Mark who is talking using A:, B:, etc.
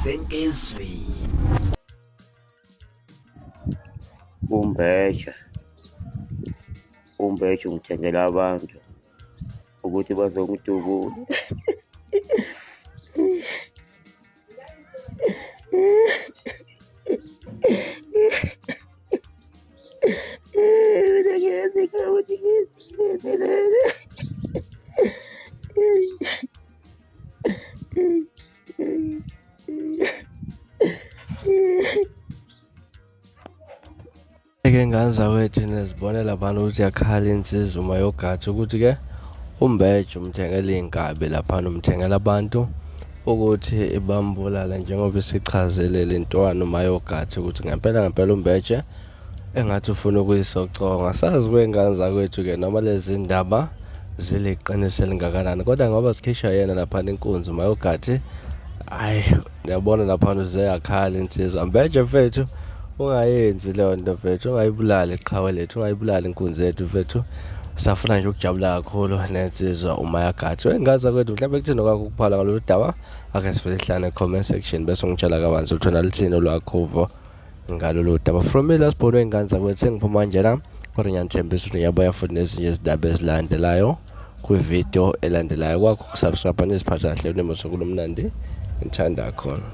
A: Senkizweni.
B: Umbeja, umbeja ungithengela abantu ukuthi bazongidubula. Mina ngiyazi ukuthi ngizenzelele.
C: Ke ngane zakwethu nizibonela abantu ukuthi yakhala insizwa uma yogathi ukuthi-ke umbeje umthengela iy'nkabi laphana umthengela abantu ukuthi bambulale njengoba isichazele le ntwana umayogathi ukuthi ngempela ngempela umbeje engathi ufuna ukuyisoconga sazi kwey'ngane zakwethu-ke noma lezi ndaba ziliqiniso elingakanani kodwa ngoba sikhishwa yena laphana inkunzi umayogathi ayi Ngiyabona laphana uze yakhala insizwa. Mbeje mfethu ungayenzi leyo nto mfethu, ungayibulali iqhawe lethu, ungayibulali inkunzi yethu mfethu. Safuna nje ukujabula kakhulu nensizwa uMayagathi. Wengaza kwethu mhlawumbe kuthini okwakho ukuphala ngalolu daba? Ake sivele hlane comment section bese ungitshela kabanzi ukuthi wena luthini olwakho uvo ngalolu daba. From me last born wey'ngane zakwethu sengiphuma njena kodwa ngiyanithembisa ukuthi ngiyabuya futhi nezinye izindaba ezilandelayo. kwividiyo elandelayo kwakho ukusubscribe niziphathe kahle unemosuku lomnandi ngithanda khona.